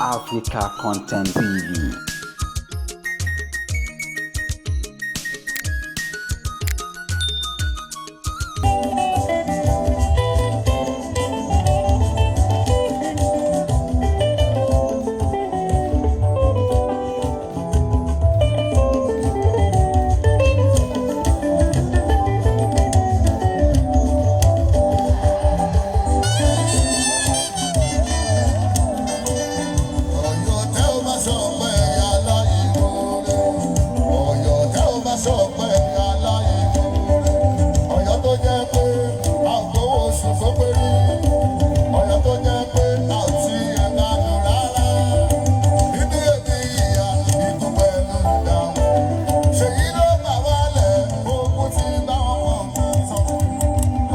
Africa Content TV. Ọ̀yọ́ tẹ́ ò bá sọ pé aláìmoore. Ọ̀yọ́ tẹ́ ò bá sọ pé aláìmoore. Ọ̀yọ́ tó jẹ́ pé a ò gbowó oṣù tó pé rí. Ọ̀yọ́ tó jẹ́ pé a ò tí ẹ̀ bá lò rárá. Nínú èmi ìyá ikú pẹ̀lú ìdáhùn. Ṣèyí ló bà wálẹ̀, ogun ti bá wọn mọ̀ sọ.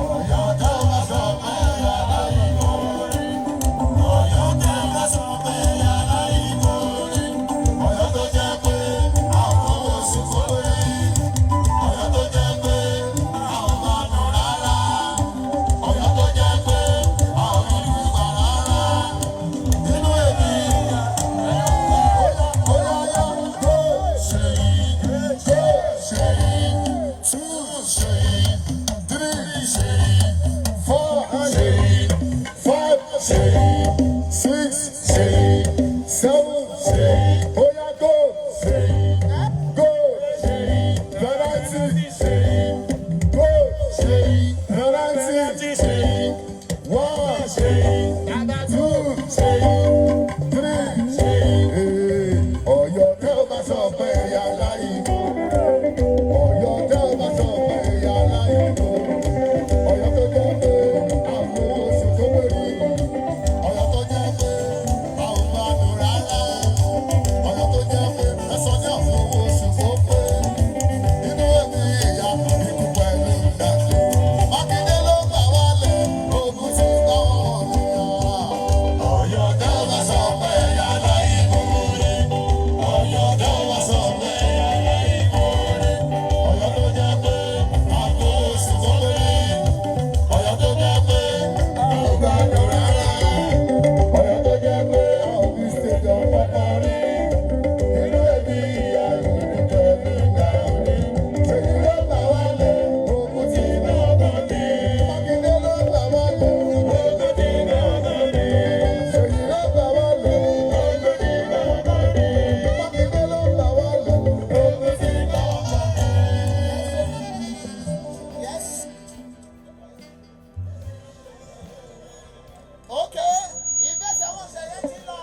Ọ̀yọ́ tẹ́ ò bá sọ pé aláìmoore. Ọ̀yọ́ tẹ́ ò bá sọ pé aláìmoore. Ọ̀yọ́ tó jẹ́ pé àwọn oṣù kò rí. Ọ̀yọ́ tó jẹ́ pé àwọn bá nù rárá. Ọ̀yọ́ tó jẹ́ pé àwọn ìlú gbà rárá. Nínú èmi ìyá, óyá óyá go Ṣèyí, go Ṣèyí, two Ṣèyí, three Ṣèyí, four Ṣèyí, five Ṣèyí, six Ṣèyí, seven Ṣèyí, óyá go Ṣèyí, go Ṣèyí, penalty Ṣèyí, go Ṣèyí, penalty Ṣèyí, one Ṣèyí, two Ṣèyí, three Ṣèyí. Ọ̀yọ́ tẹ́ ò bá sọ pé ẹ̀yà láìpẹ́. Ọ̀yọ́ tẹ́ ò bá sọ pé ẹ̀yà láìpẹ́. Ọ̀yọ́ tó jẹ́ pé àwọn oṣù tó wérí. Ọ̀yọ́ tó jẹ́ pé àwọn bá nù rárá. Ọ̀yọ́ tó jẹ́ pé ẹ̀sọ́ ní àwọn oṣù tó pé. Inú ẹ̀mí ìyá ikú pẹ̀lú ìdájọ́. Mákindé ló gbà wálẹ̀, ogun ti gbà wọ́n níyà. Ọ̀yọ́ tẹ́ ò bá sọ pé ẹ̀yà láìpẹ́. Ọ̀yọ́ tẹ́ ò bá sọ pé ẹ̀yà láìpẹ́. Ọ̀yọ́ tó jẹ́ pé àgbo oṣù tó pé. Ọ̀yọ́ tó jẹ́ pé àwọn gbàdúrà rárá. Ọ̀yọ́ tó jẹ́ pé àwọn fi stadium pápá rí. Inú ẹbí ìyá ìlú pẹ̀lú ìgbà òní. Ṣèyí ló gbà wálẹ̀, ogun ti náà kàn ní. Mákindé ló gbà wálẹ̀, ogun ti náà kàn ní. Ṣèyí ló gbà wálẹ̀, ogun ti náà kàn ní. Mákindé ló gbà wálẹ̀, ogun ti náà kàn ní. Yes. Okay. Ìfẹsẹ̀wọnsẹ̀ yẹn ti lọ.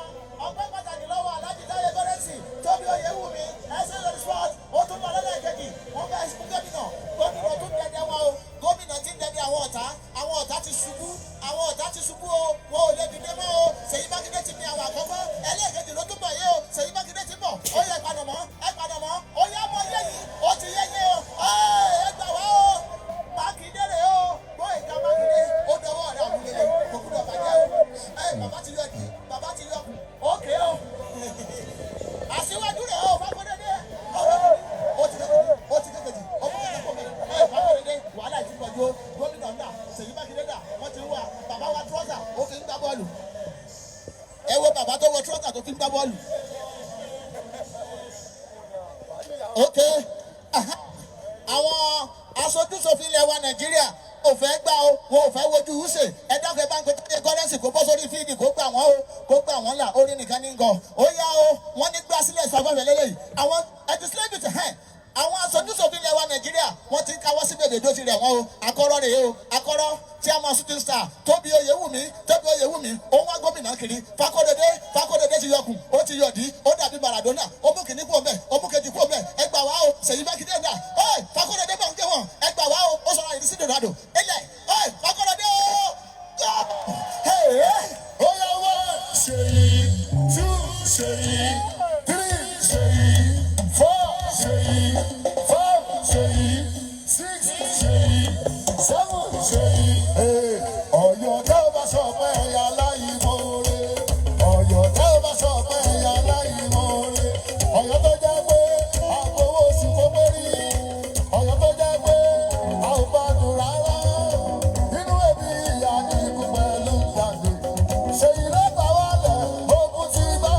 Ọpẹ́ pàtàkì lọ́wọ́ Alhaji Táyé Currency, Tóbi Oyèwùmí, ẹsẹ̀ lórí sport, ó tún lọ lẹ́lẹ́kejì. Wọ́n fẹ́ fún gómìnà. Gómìnà tún dẹdẹ wọn o. Gómìnà ti ń dẹdẹ àwọn ọ̀tá. Àwọn ọ̀tá ti ṣubú. Àwọn ọ̀tá ti ṣubú o. Wọn ò lè dìde mọ́ o. Ṣèyí Mákindé ti mi àwọn àkọ́kọ́. Ẹlẹ́ẹ̀kejì ló tún bọ̀ yé o. Ṣèyí Mákindé ti bọ̀. Ó yẹ padà mọ́. Ẹ padà mọ́. Ó yá mọ́ yé yìí. Ó ti yé yé o. Ẹ gbà wá o. Mákindé rè o. Gbóyèga Mákindé ó dọwọ́ rẹ̀ àmúlélẹ̀ kò gbúdọ̀ bàjẹ́ o. Ẹ bàbá ti yọ kí bàbá ti yọ òkè o. Aṣíwájú rẹ̀ o Fákódédé. Ó ti kékeré ó ti kékeré ó mú kẹ̀kẹ́ pọ̀ mẹ́. Ẹ Fákódédé wàhálà yìí ti pọ̀ ju o. Gómìnà ń dà Ṣèyí Mákindé dà wọ́n ti ń wà bàbá wa trọ́sà ó fi ń gbá bọ́ọ̀lù. Ẹ wo bàbá tó wọ trọ́sà tó fi ń gbá bọ́ọ̀lù. Ok. Àwọn aṣojúṣòfin ilẹ̀ wa Nàìjíríà ò fẹ́ gbà o, wọn ò fẹ́ wojú Use. Ẹ dákun, ẹ bá ń pe Táyé Currency kó bọ́ sórí field kó gbà wọ́n o, kó gbà wọ́n là, orí nìkan ní gàn. Ó yá o, wọ́n ní gbá sílẹ̀ sọ́fẹ́fẹ́ lélẹ́yìí. Àwọn legislative hẹ́n àwọn aṣojúṣòfin ilẹ̀ wa Nàìjíríà wọ́n ti ń káwọ́ sí bèbè dóṣì rẹ̀ wọ́n o. Akọ́rọ́ rèé o, akọ́rọ́ chairman shooting star Tóbi Oyèwùmí, Tóbi Oyèwùmí, òun wá gómìnà kiri. Fákódédé, Fákódédé ti yọkùn, ó ti yọ̀dí, ó dàbí Maradona, ó mú kìíní kúrò mẹ́, ó mú kejì kúrò mẹ́, ẹ gbà wá o, Ṣèyí Mákindé dà, ọ́ì Fákódédé bọ̀ ń gé wọn, ẹ gbà wá o, ó sọ̀rọ̀ àyè sí Dorado, ilẹ̀, ọ́ì Fákódédé o, hey, Óyá one Ṣèyí, two Ṣèyí, three Ṣèyí, four Ṣèyí, five Ṣèyí, six Ṣèyí, seven Ṣèyí. Ọ̀yọ́ tẹ́ ò bá sọ pé ẹ̀yà láìmoore. Ọ̀yọ́ tẹ́ ò bá sọ pé ẹ̀yà láìmoore. Ọ̀yọ́ tó jẹ́ pé àgbowó oṣù kò pé rí. Ọ̀yọ́ tó jẹ́ pé a ò gbádùn rárá. Inú ẹbí ìyá ní ikú pẹ̀lú ìdàgbé. Ṣèyí ló gbà wálẹ̀, ogun ti gbà.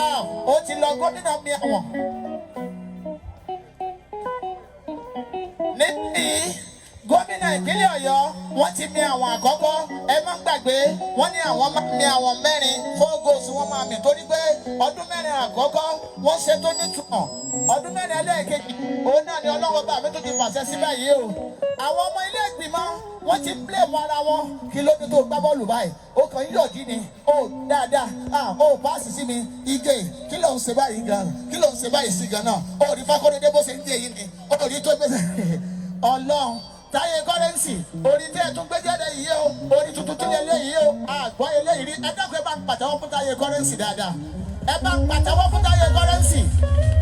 Half ó ti lọ, gómìnà mi àwọn. Níbí gómìnà ìpínlẹ̀ Ọ̀yọ́, wọ́n ti mi àwọn àkọ́kọ́. Ẹ má gbàgbé, wọ́n ní àwọn máa mi àwọn mẹ́rin, four goals wọ́n máa mi, torí pé ọdún 4 àkọ́kọ́ wọ́n ṣe tó nítumọ̀. Ọdún 4 ẹlẹ́ẹ̀kejì, òun náà ni Ọlọ́run bá mi tó ti fàṣẹ sí báyìí o. Àwọn ọmọ ilé ìgbìmọ̀, wọ́n ti ń blame ara wọn. Kí ló dé tó gbá bọ́ọ̀lù báyìí? Ó kàn ń yọ̀dí ni ó dáadáa. Ó pass sí mi. Ige, kí ló ń ṣe báyìí gan? Kí ló ń ṣe báyìí sí gan náà? Ó rí Fákórédé bó ṣe ń dé yìí ni, ó rí tó gbèsè. Ọlọ́run, Táyé Currency, orí tí ẹ tún gbé jáde yìí o, orí tuntun tún lé léyìí o, àgbọ̀ eléyìí rí. Ẹ dákun, ẹ bá ń pàtẹ́wọ́ fún Táyé Currency dáadáa. Ẹ bá ń pàtẹ́wọ́ fún Táyé Currency,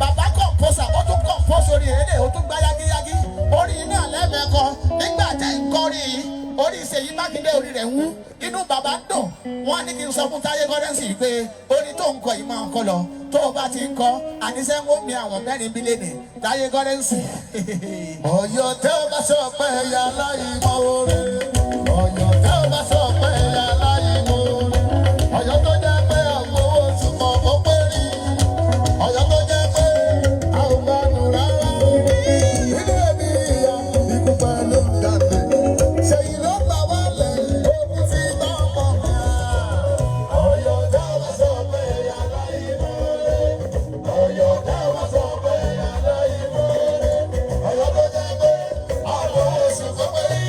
bàbá composer. Ó tún compose orí eré, ó tún gbá yágíyágí orí iná lẹ́mẹ̀ẹ́kọ. Nígbà tẹ́ ń kọrin yìí, orí Ṣèyí Mákindé, orí rẹ̀ ń wú, inú bàbá ń dùn. Wọ́n á ní kí n sọ fún Táyé Currency pé orí tó ń kọ yìí, máa ń kọ lọ. Tó o bá ti ń kọ, àníṣe ń mi àwọn mẹ́rin bílíọ̀nù, Táyé Currency. Ọ̀yọ́ tẹ́ ọ bá sọ pé ẹ̀yà aláìmọ̀ oore. Ọ̀yọ́ tẹ́ ọ bá sọ pé ẹ̀yà aláìmọ̀ oore. Ọ̀yọ́ tó jẹ́ pé àwọn owó oṣù kan ó pé rí. Ọ̀yọ́ tó jẹ́ pé a ò gbádùn rárá. Inú ẹbí ìyá ikú pẹ̀lú dàgbé. Ṣèyí ló gbà wálẹ̀ ogun tí bá ọmọ mi. Ọ̀yọ́ tẹ́ ọ bá sọ pé ẹ̀yà aláìmọ̀ oore. Ọ̀yọ́ tẹ́ ọ bá sọ pé ẹ̀yà aláìmọ̀ oore. Ọ̀yọ́ tó jẹ́ pé àwọn oṣù kan pé rí.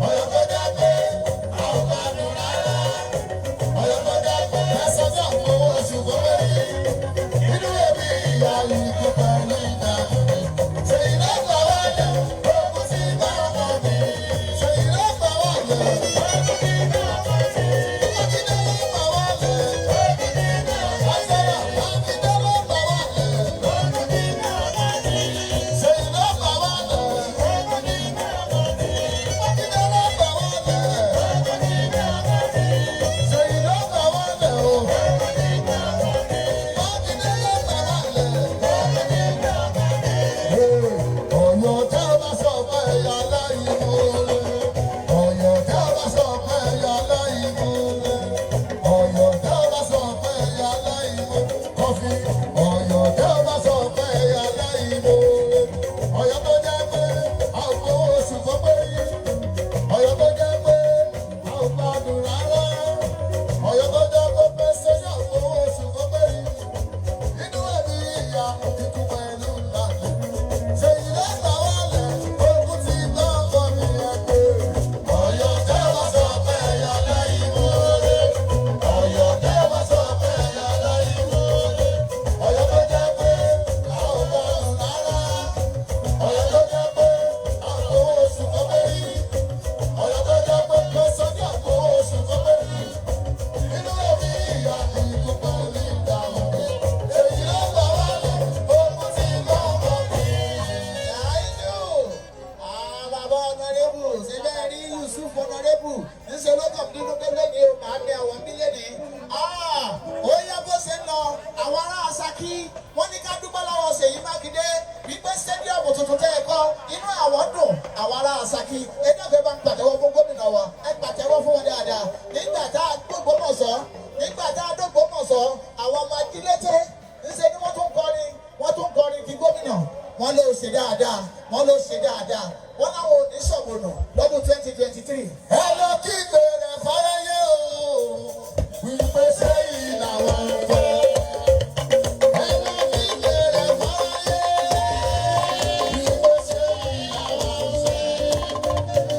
Ọ̀yọ́ tó jẹ́ pé a ò gbádùn rárá. Ọ̀yọ́ tó jẹ́ pé ẹ̀sọ́ tí àwọn oṣù kan pé rí. Inú ẹbí ìyá ikú pẹ̀lú ìdààmú. Ṣèyí ló gbà wálẹ̀ ogun tí bá ọmọ mi. Ṣèyí ló gbà wálẹ̀ ogun tí bá ọmọ mi. Mákindé ló gbà wálẹ̀ ogun tí bá ọmọ mi. Mákindé ló gbà wálẹ̀ ogun tí bá ọmọ mi. Ṣèyí ló gbà wálẹ̀ ogun tí bá ọmọ mi. Mákindé ló gbà wálẹ̀ ogun tí bá ọmọ mi. Ṣèyí ló gbà wálẹ̀ o. Mákindé ló gbà wálẹ̀ ogun tí bá ọmọ mi. Ọ̀yọ́ tẹ́ ọ bá sọ pé ẹ̀yà aláìmoore. Ọ̀yọ́ tẹ́ ọ bá sọ pé ẹ̀yà aláìmoore. Ọ̀yọ́ tẹ́ ọ bá sọ pé ẹ̀yà aláìmoore. Kọfí. Ọ̀yọ́ tẹ́ ọ bá sọ pé ẹ̀yà aláìmoore. Ọ̀yọ́ tó jẹ́ pé a ò gbowó oṣù kan pé rí. Ọ̀yọ́ tó jẹ́ pé a ò gbádùn rárá. Ọ̀yọ́ tó jẹ́ pé pẹ́sẹ́ yóò gbowó oṣù kan pé rí. Inú ẹ̀mí ìyá ikú pẹ̀lú ìlànà. Ṣèyí ló gbà wálẹ̀ ogun tí bá ọmọ mi ẹ̀ pé. Ọ̀yọ́ tẹ́ wá sọ pé ẹ̀yà aláìmoore. Ọ̀yọ́ tẹ́ wá sọ pé ẹ̀yà aláìmoore. Ọ̀yọ́ tó jẹ́ pé a ò gbádùn rárá. Ọ̀yọ́ tó jẹ́ pé a ò gbowó oṣù kan pé rí. Ọ̀yọ́ tó jẹ́ pé kò sọ́jà gbowó oṣù kan pé rí. Inú ẹ̀mí ìyá ikú pẹ̀lú ìdààmú. Èyí ló gbà wálẹ̀ ogun tí bá ọmọ mi. Àìdù, bàbá honourable, ṣe bẹ́ẹ̀ rí Yusuf honourable, ńṣe ló kàn bínú pé lónìí o, màá mi àwọn mílíọ̀nù. Ó yá, bó ṣe ń lọ, àwọn ará Ṣakí, wọ́n ní ká dúpẹ́ lọ́wọ́ Ṣèyí Mákindé wípé stadium tuntun tẹ́ ẹ kọ́, inú àwọn dùn. Àwọn ará Ṣakí, ẹ dákun, ẹ bá ń pàtẹ́wọ́ fún gómìnà wa, ẹ pàtẹ́wọ́ fún wọn dáadáa. Nígbà tá a dÓgbómọ̀ṣọ́, àwọn ọmọ ajílété, ńṣe ni wọ́n tún kọrin, wọ́n tún kọrin kí gómìnà. Wọ́n ló ṣe dáadáa, wọ́n ló ṣe dáadáa, wọ́n láwọn ò ní sọ̀bọ̀nà lọ́dún 2023. Ẹ lọ kígbe rẹ̀ fáráyé o, wípé sẹ́yìn làwọn ń fẹ́. Ẹ lọ kígbe rẹ̀ fáráyé, wípé sẹ́yìn làwọn ń fẹ́.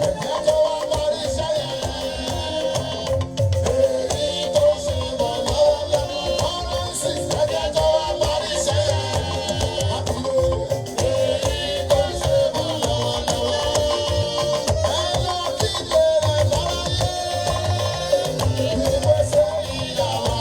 Ẹ̀jẹ̀ tó wá parí iṣẹ́ yẹn. Èyí tó ṣe bọ̀ lọ́wọ́lọ́wọ́, kọ́rọ́ǹsì, ẹ̀jẹ̀ tó wá parí iṣẹ́ yẹn. Èyí tó ṣe bọ̀ lọ́wọ́lọ́wọ́. Ẹ lọ kígbe rẹ̀ fáráyé, wípé sẹ́yìn làwọn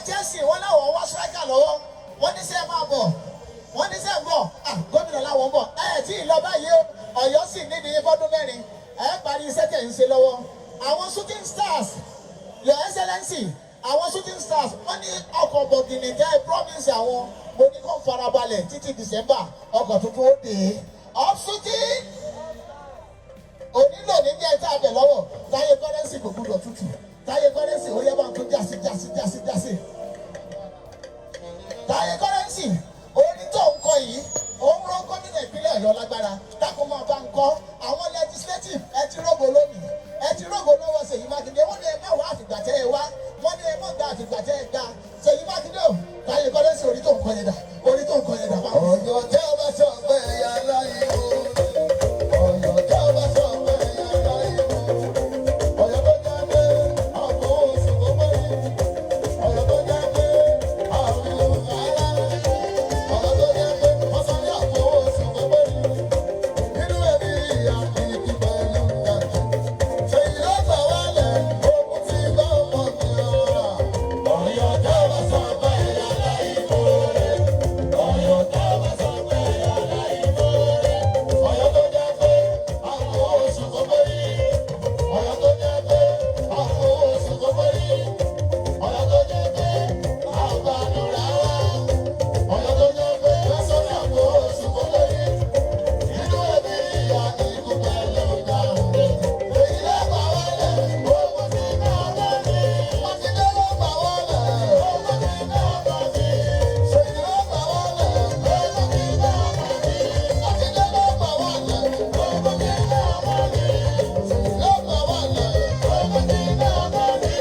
Chelsea wọ́n láwọn wá striker lọ́wọ́. Wọ́n ní sẹ́ máa bọ̀, wọ́n ní sẹ́ ń bọ̀. Ah, gómìnà láwọn ń bọ̀. Ẹ tí ì lọ báyìí o. Ọ̀yọ́ sì nídìí fọ́dún 4, ẹ parí iṣẹ́ tẹ̀ ń ṣe lọ́wọ́. Àwọn Shooting Stars, Your Excellency, àwọn Shooting Stars wọ́n ní ọkọ̀ bọ̀gìnì tẹ́ promise àwọn. Mo ní kó farabalẹ̀ títí December, ọkọ̀ tuntun ó dé. Up Shooting, onílò ní jẹ́ tá a bẹ̀ lọ́wọ́. Táyé Currency kò gbúdọ̀ tutù. Táyé Currency, ó yẹ bá ń tó jásí jásí jásí jásí. Táyé Currency, orin tó ń kọ yìí, ó ń rán gómìnà ìpínlẹ̀ Ọ̀yọ́ lágbára. Dákun, máa bá ń kọ́. Àwọn legislative, ẹ ti rógo lónìí, ẹ ti rógo lọ́wọ́ Ṣèyí Mákindé. Wọ́n ní ẹ má wá àfìgbà tẹ́ ẹ wá, wọ́n ní ẹ má gba àfìgbà tẹ́ ẹ ga. Ṣèyí Mákindé o, Táyé Currency, orin tó ń kọ yẹn dà? Orin tó ń kọ yẹn dà báwo? Ọ̀yọ́ tẹ́ ọ bá sọ pé ẹ̀yà láyé o. Ọ̀yọ́ tẹ́ ọ bá sọ pé ẹ̀yà láyé o. Ọ̀yọ́ tó jẹ́ pé àpò oṣù tó pé. Ọ̀yọ́ tó jẹ́ pé àrùn rárá. Ọ̀yọ́ tó jẹ́ pé wọ́n sọ ní àpò oṣù tó pé. Nínú ẹbí ìyá ìdí pẹ̀lú kàkí. Ṣèyí ló gbà wálẹ̀, ogun tí bá ọmọ mi rọra. Ọ̀yọ́ tẹ́ ọ bá sọ pé ẹ̀yà láyé o. Ọ̀yọ́ tẹ́ ọ bá sọ pé ẹ̀yà láyé o. Ọ̀yọ́ tó jẹ́ pé àpò oṣù tó pé. Ọ̀yọ́ tó jẹ́ pé àpò oṣù tó pé. Ọ̀yọ́ tó jẹ́ pé àgbàdo rárá. Ọ̀yọ́ tó jẹ́ pé lásán àpò oṣù tó pé. Inú ẹbí ìyá ikú pẹ̀lú ìdáhùn. Èyí lẹ́gbàá wọlé, ogun ti bá ọmọ mi. Mákindé ló gbà wọlé, ogun ti bá ọmọ mi. Ṣèyí ló gbà wọlé, ogun ti bá ọmọ mi. Mákindé ló gbà wọlé, ogun ti bá ọmọ mi. Ṣèyí ló gbà wọlé, ogun ti bá ọmọ mi.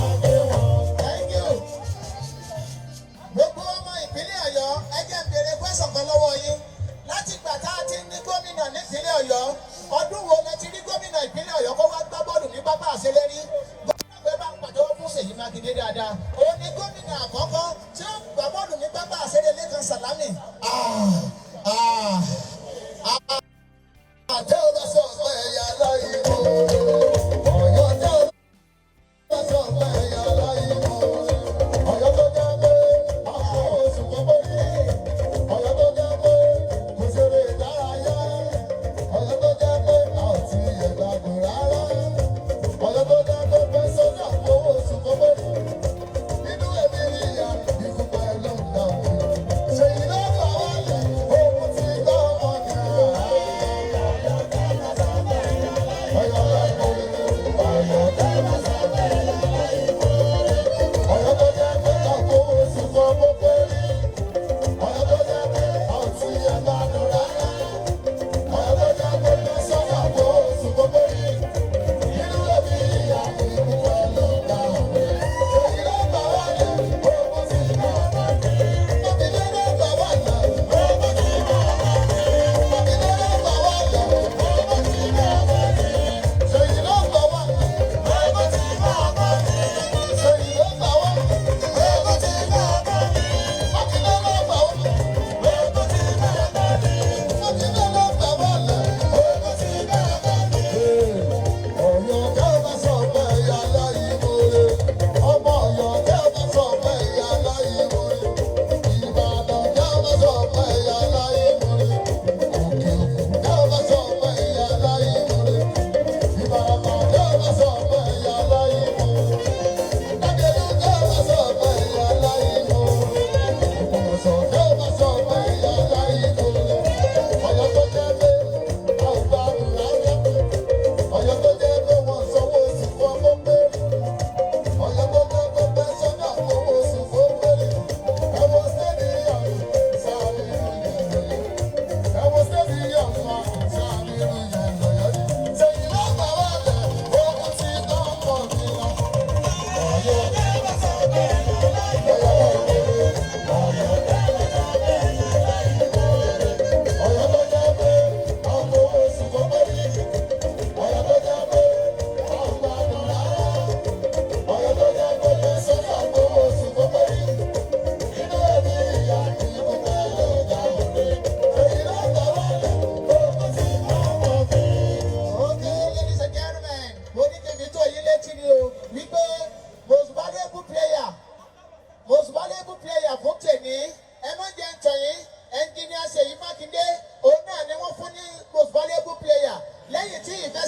Thank you. Gbogbo ọmọ ìpínlẹ̀ Ọ̀yọ́, ẹ jẹ́ n béèrè question kan lọ́wọ́ yín. Láti ìgbà tá a ti ní gómìnà nípínlẹ̀ Ọ̀yọ́, ọdún wo lẹ ti rí gómìnà ìpínlẹ̀ Ọ̀yọ́ kó wá gbá bọ́ọ̀lù ní pápá àṣẹlẹ̀ rí? Gómìnà pé bá ń pàtẹ́wọ́ fún Ṣèyí Mákindé dáadáa. Òun ni gómìnà àkọ́kọ́ tí ó gbá bọ́ọ̀lù ní pápá àṣẹlẹ̀ Lékan Sàlámì. Ah, ah, ah, tẹ́ ọ bá sọ pé ẹ̀yà láyé o. Ọ̀yọ́ tẹ́ ọ bá sọ pé ẹ̀yà láyé o. Ọ̀yọ́ tó jẹ́ pé àpò oṣù kan pé. Ọ̀yọ́ tó jẹ́ pé kò ṣeré ìdárayá. Ọ̀yọ́ tó jẹ́ pé a ò ti ẹ̀gbàgbọ́ rárá. Ọ̀yọ́ tó jẹ́ pé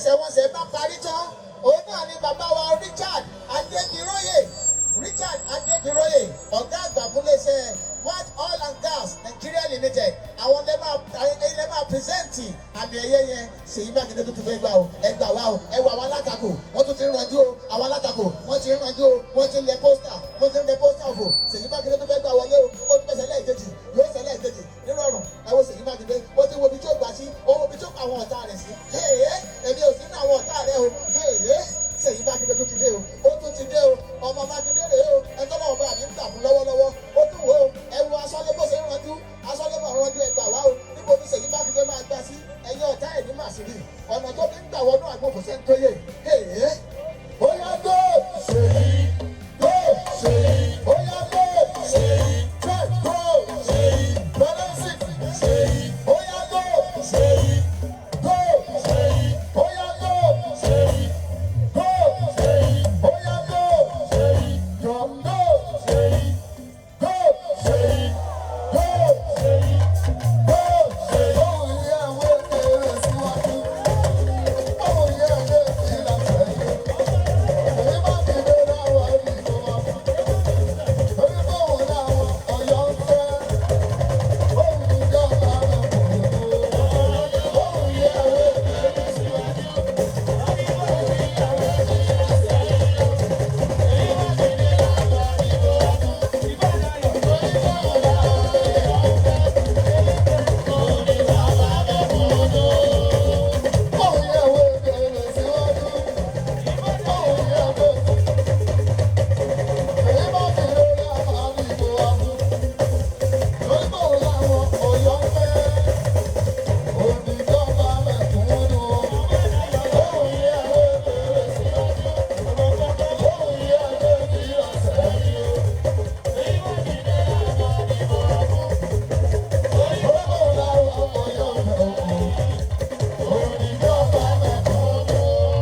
Ìfẹsẹ̀wọnsẹ̀ bá parí tán, òun náà ni bàbá wa Richard Adébíróyè, Richard Adébíróyè, ọ̀gá àgbà fún iléeṣẹ́ White Oil and Gas Nigeria Limited, àwọn lè máa lè máa present àmì ẹ̀yẹ yẹn. Ṣèyí Mákindé tó ti fẹ́ gbà o. Ẹ gbà wá o. Ẹ wọ àwọn alátakò, wọ́n tún ti ń ranjú o. Àwọn alátakò, wọ́n ti ń ranjú o. Wọ́n ti ń lẹ poster, wọ́n ti ń lẹ poster òfò. Ṣèyí Mákindé tó fẹ́ gbà wọlé o. Ó ti fẹ́ ṣẹlẹ̀ ìkejì, yóò ṣẹlẹ̀ ìkejì nírọ̀rùn. Ẹ wo Ṣèyí Mákindé, ó ti wo ibi tí ó gbà sí, ó wo ibi tí ó pa àwọn ọ̀tá rẹ̀ sí. Èmi ò sí ní àwọn ọ̀tá rẹ̀ o. Ṣèyí Mákindé tó ti dé o, ó tún ti dé o. Ọmọ Mákindé rèé o, ẹjọ́ náà bá mi ń gbà fún lọ́wọ́lọ́wọ́. Ó tún wo, ẹ wo asọ́lé bó ṣe ń ranjú, asọ́lé bó ń ranjú. Ẹ gbà wá o. Níbo ni Ṣèyí Mákindé máa gbà sí? Ẹ̀yin ọ̀tá ẹ̀ ní màsírí, ọ̀nà tó fi ń gbà wọnú àgbo kò sẹ́ni tó yẹ. Ó yá, go.